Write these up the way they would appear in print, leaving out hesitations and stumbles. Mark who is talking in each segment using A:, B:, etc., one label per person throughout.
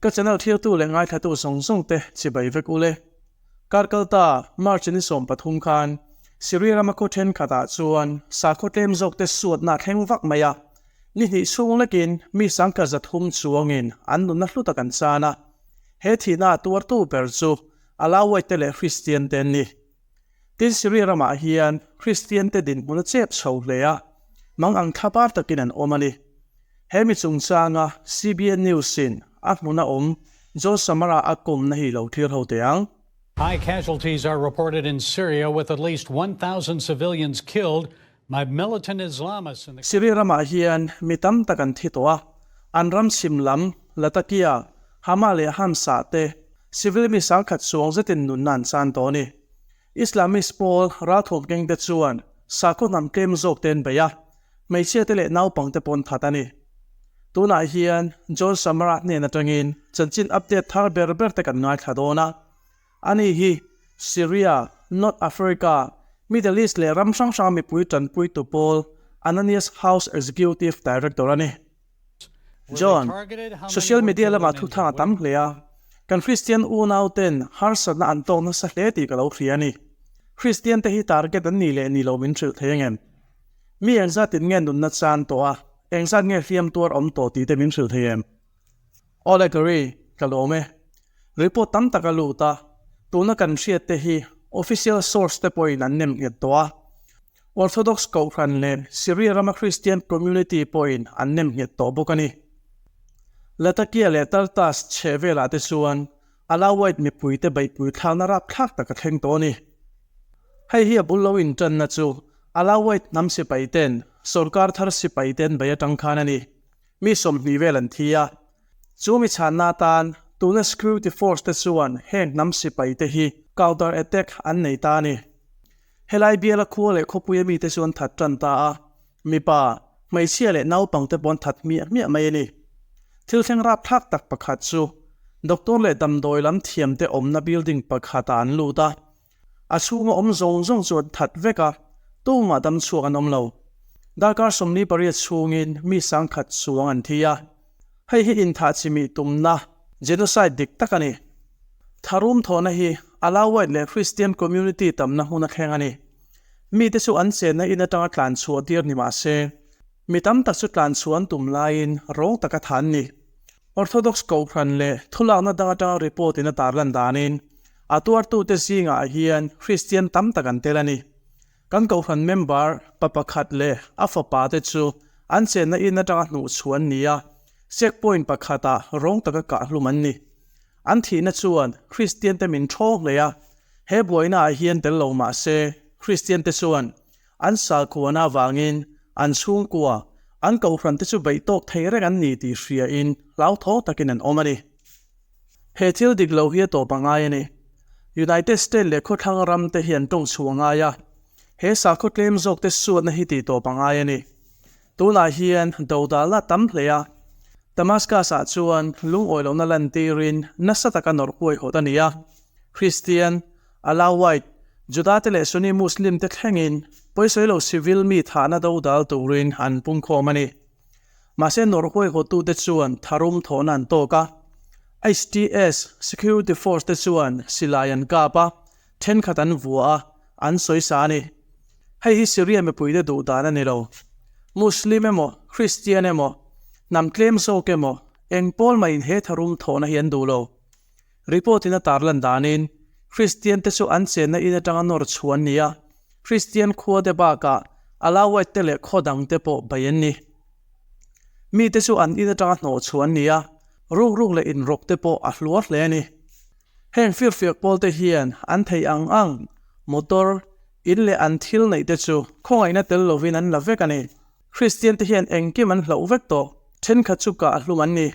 A: Ka channel thirtu leh ngaithlatu zawng zawng te chibai vek ule. Kar kalta March ni 13 khan Syria rama khaw thenkhatah chuan sakhaw tlem zawk te suatna a thleng vak mai a. Ni hnih chhung lekin mi 130 chuangin an nunna hlu tak an chan a. He thihna a tuartu ber chu Alawite te leh Kristian te an ni. Tin Syria ramah hian Kristian te dinhmun a chep chho hle a, mang ang thlabar takin an awm a ni. He mi chungchanga CBN News in a hmuna awm John Samara a kawmna hi lo thlir ho teh ang.
B: High casualties are reported in Syria with at least 1,000 civilians killed by militant Islamists in the
A: Syria ramah hian mi tam tak an thi tawh a, an ram chhim lam Latakia, Hama leh Hamsa te civil mi 10,000 chuang zetin nunna an chan tawh a ni. Islamist pawl ralthawm keng te chuan sakhaw hnam tlem zawk te an bei a, hmeichhia te leh naupang te pawh an that a ni. Tunah hian John Samara hnen atangin chanchin update thar ber ber te kan ngaithla dawn a. Ani hi Syria, North Africa, Middle East leh ram hrang hranga mipui tanpuitu pawl Ananias House Executive Director a ni. John, Social media lamah thuthang a tam hle a, kan Kristian unau ten harsatna an tawk nasa hle tih ka lo hria a ni. Kristian te hi target an nih leh ni lo min hrilh thei angem? Mi engzatin nge nunna chan tawh a, engzat nge hliam tuar awm tawh tih te min hrilh thei em? Awle Gary, ka lawm e. Report tam tak a lut a, tuna kan hriat te hi official source te pawhin an nem nghet tawh a. Orthodox Kohhran leh Syria rama Christian community pawhin an nem nghet tawh bawk a ni. Latakia leh Tartus chheh velah te chuan Alawite mipuite beihpui thlakna rapthlak tak a thleng tawh a ni. Hei hi a bul lo intanna chu Alawite hnam sipaiten sorkar thar sipaiten bei atang khan a ni. Mi 20 vel an thi a. Chu mi chhanna atan tuna security force te chuan heng hnam sipaite hi counter attack an nei ta a ni. Helai biala khua leh khawpuia mite chu an that tan ta a, mipa, hmeichhia leh naupangte pawh an that hmiah hmiah mai a ni. Thil thleng rapthlak tak pakhat chu doctor leh damdawi lam thiamte awmna building pakhatah an lut a, a chhunga awm zawng zawng chu an that vek a, tumah dam chhuak an awm lo. Darkar 48 chhungin mi 10,000 chuang an thi a, hei hi inthah chimih tumna genocide dik tak a ni. Tharum thawhna hi Alawite leh Christian community tamna hmun a thleng a ni. Mite chu an chenna in atanga tlan chhuah tir ni mah se, mi tam tak chu tlan chhuah an tum laiin rawng taka tha an ni. Orthodox Kohhran leh thulakna dang atanga report in a tarlan danin, a tuartute zingah hian Christian tam tak an tel a ni. Kan Kohhran member pa pakhat leh a fapa te chu an chenna in atanga hnuh chhuah an ni a, checkpoint pakhatah rawng taka kahhlum an ni. An thihna chuan Kristian te min thawng hle a, he buaina ah hian tel lo mah se, Kristian te chuan an salkhuana avangin an chhungkua, an kohhran te chu beih tawk thei reng an ni tih hria in hlauthawng takin an awm a ni. He thil dik lo hi a tawp a ngai a ni. United State leh khawthlang ram te hi an tawng chhuah a ngai a, he sakhaw tlem zawk te suatna hi tih tawp a ngai a ni. Tunah hian dodalna a tam hle a, Damascus-ah chuan lungawi lohna lantirin nasa taka nawrh huaihawt a ni a. Kristian, Alawite, Judate leh Sunni Muslim-te thlengin pawisawi lo civil mi thahna dodal turin an pungkhawm a ni. Mahse nawrh huaihawttute chuan tharum thawhna an tawk a, HTS security force te chuan silai an kap a, thenkhat an vua a, an sawisa a ni. Hei hi Syria mipuite duh dan a ni lo. Muslim emaw, Kristian emaw, hnam tlem zawk emaw, eng pawl mahin he tharum thawhna hi an duh lo. Report in a tarlan danin, Kristian te chu an chenna in atanga nawr chhuah an ni a, Kristian khua te bakah Alawite te leh khaw dang te pawh bei an ni. Mite chu an in atanga hnawh chhuah an ni a, ruk ruk leh inrawk te pawh a hluar hle a ni. Heng firfiak pawl te hian an theih ang ang, motor, in leh an thil neih te chu khawngaihna tel lovin an la vek a ni. Kristian te hian engkim an hloh vek tawh, thenkhat chu kah hlum an ni.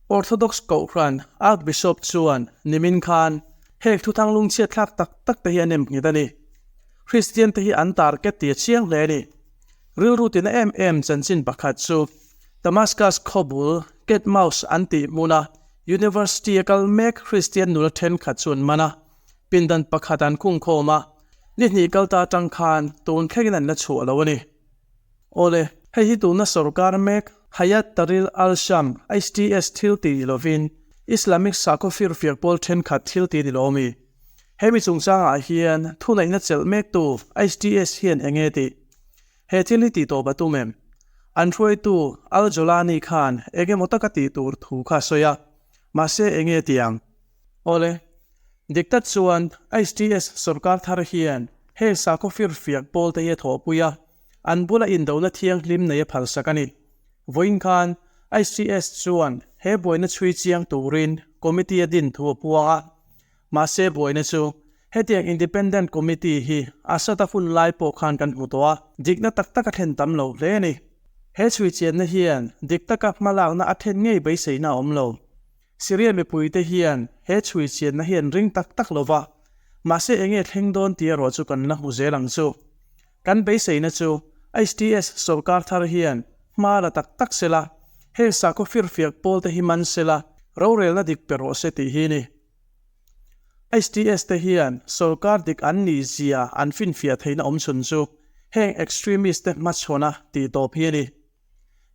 A: Orthodox Kohhran Archbishop chuan nimin khan heng thuthang lungchhiat thlak tak tak te hi a nem nghet a ni. Kristian te hi an target tih a chiang hle a ni. Rilru tina em em chanchin pakhat chu Damascus khawbul Ketmaus an tih hmuna University a kal mek Kristian nula thenkhat chu an man a, pindan pakhat an khungkhawm a, ni hnih kal ta atang khan tun thlengin an la chhuah lo a ni. Awle, hei hi tuna sorkar mek Hayat Tahrir al-Sham, HTS, thil tih ni lovin Islamic sakhaw firfiak pawl thenkhat thil ti ni lo mi? Hemi chungchangah hian thuneihna chelh mektu HTS hian eng nge tih? He thil hi tih tawp a tum em? An hruaitu Al-Jolani khan eng emaw taka tih tur thu kha a sawi a, mahse eng nge tih ang? Awle, dik tak chuan HTS sawrkar thar hian heng sakhaw firfiak pawl te hi a thawhpui a, an bula indona thianghlim nei a phalsak a ni. Vawiin khan HTS chuan he buaina chhui chiang turin committee a din thu a puang a, mahse buaina chu hetiang independent committee hi a sata hun lai pawh khan kan hmu tawh a, dikna tak tak a thlen tam lo hle a ni. He chhui chianna hian dik taka hmalakna a then ngei beiseina a awm lo. Syria mipuite hian he chhui chianna hi an ring tak tak lo va, mahse enge thleng dawn tih erawh chu kan la hmu zel ang chu. Kan beiseina chu HTS sawrkar thar hian hma la tak tak sela, heng sakhaw firfiak pawl te hi man sela, rorelna dik pe rawh se tih hi ni. HTS te hian sawrkar dik an nih zia an finfiah theihna awm chhun chu heng extremist te hmachhawna tih tawp hi a ni.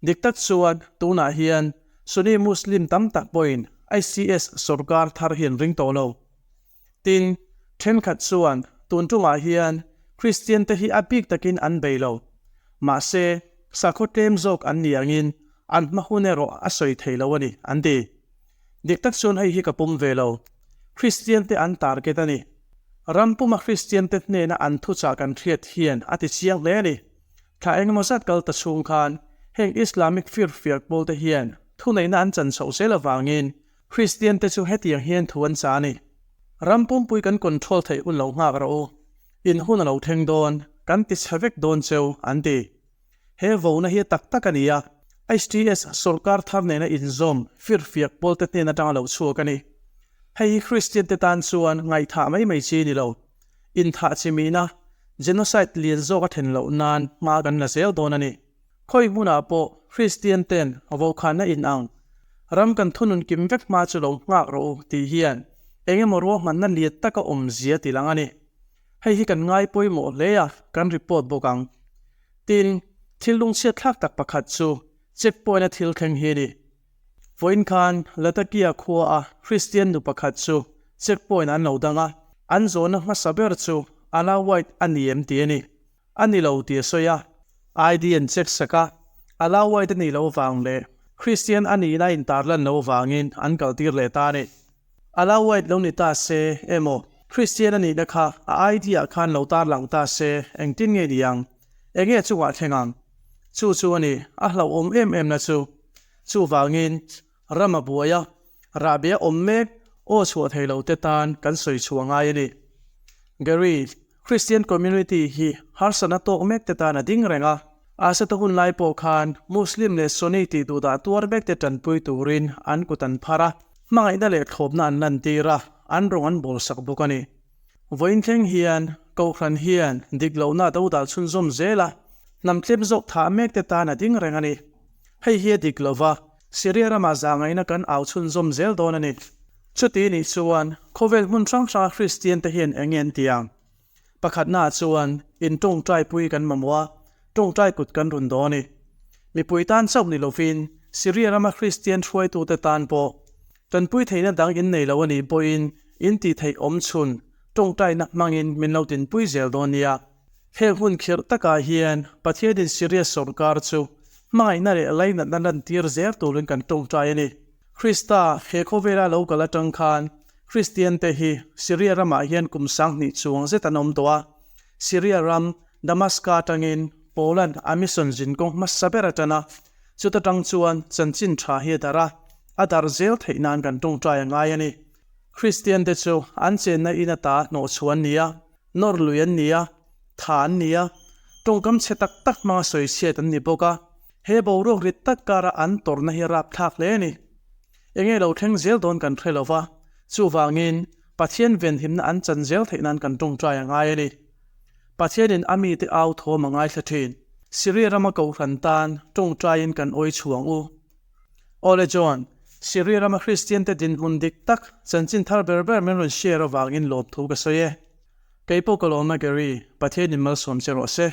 A: Dik tak chuan tunah hian Sunni Muslim tam tak pawhin ICS sawrkar thar hi an ring tawh lo. Tin, thenkhat chuan tun tumah hian Kristian te hi a bik takin an bei lo. Mahse, sakhaw tlem zawk an ni angin an hma hun erawh a sawi thei lo a ni, an ti. Dik tak chuan hei hi ka pawm ve lo. Kristian te an target a ni. Ram puma Kristian te hnena an thuchah kan hriat hian a ti chiang hle a ni. Thla engemaw zat kal ta chhung khan heng Islamic firfiak pawl te hian thuneihna an chan chhoh zel avangin Kristian te chu hetiang hian thu an cha a ni. Ram pumpui kan control theih hun lo nghak rawh u. In hun a lo thleng dawn, kan ti chhe vek dawn cheu, an ti. He vona hi a tak tak a ni a, HTS sawrkar thar nena inzawm firfiak pawl te hnen atanga lo chhuak a ni. Hei hi Kristian te tan chuan ngaihthah mai mai chi a ni lo. Inthah chi mihna, genocide lian zawk a then loh nan hma kan la zel dawn a ni. Khawi hmunah pawh Kristian ten vokhanna in ang, ram kan thunun kim vek hma chu lo nghak rawh u tih hian eng emaw ruahmanna lian taka awm zia ti lang a ni. Hei hi kan ngai pawimawh hle a, kan report bawk ang. Tin, thil lungchhiat thlak tak pakhat chu checkpoint a thil thleng hi a ni. Vawiin khan Latakia khua a Kristian nu pakhat chu checkpoint an lo dang a, an zawhna hmasa ber chu Alawite a ni em tih a ni. A ni lo tih a sawi a, ID an check sak a, Alawite a nih loh vang leh Kristian a nihna intarlan loh vangin an kaltir leh ta a ni. Alawite lo ni ta se emaw Kristian a nihna kha a ID ah khan lo tarlang ta se engtin nge ni ang? Enge chungah thleng ang? Chu chu a ni, a hlauhawm em em na chu. Chuvangin, ram a buai a, rahbi a awm mek, aw chhuah thei lo te tan kan sawi chhuah ngai a ni. Gary, Christian community hi harsatna tawk mek te tan a ding reng a, Asata hun lai pawh khan Muslim leh Sunni tih duhdah tuar mek te tanpui turin an kut an phar a, hmangaihna leh thlawpna an lantir a, an rawng an bawlsak bawk a ni. Vawiin thleng hian Kohhran hian dik lohna a dodal chhunzawm zel a, hnam tlem zawk thah mek te tan a ding reng a ni. Hei hi a dik lo va, Syria ramah zahngaihna kan au chhunzawm zel dawn a ni. Chuti nih chuan khawvel hmun hrang hranga Kristian te hian eng nge an ti ang? Pakhatnaah chuan in tawngtai pui kan mamawh a, tawngtai kut kan run dawn a ni. Mipui tan chauh ni lovin Syria rama Kristian hruaitute tan pawh Tanpui theihna dang in nei lo a nih pawhin in tih theih awm chhun tawngtaina hmangin min lo dinpui zel dawn nia. Heng hun khirh takah hian Pathianin Syria sawrkar chu hmangaihna leh lainatna lantir zel turin kan tawngtai a ni. Krista he khawvela lo kal atang khan Kristiante hi Syria ramah hian kum 2000 chuang zet an awm tawh a. Syria ram Damaska atangin Poland a mission zinkawng hmasa ber atan a, chuta tang chuan chanchin tha hi a darh a. A darh zel theih nan kan tawngtai a ngai a ni. Kristian te chu an chenna in ata hnawh chhuah an ni a, nawr lui an ni a, tha an ni a, tawngkam chhe tak tak hmanga sawi chhiat an ni bawk a. He boruak rit tak kara an tawrhna hi a rapthlak hle a ni. Enge lo thleng zel dawn kan hre lo va, chuvangin Pathian venhimna an chan zel theih nan kan tawngtai a ngai a ni. Pathianin a mite au thawm a ngaithla thin. Syria rama kohhran tan tawngtaiin kan awi chhuang u. Awle John, Syria rama Kristian te dinhmun dik tak chanchin thar ber ber min rawn share avangin lawmthu ka sawi e. Kei pawh ka lawm a Gary, Pathianin malsawm che rawh se.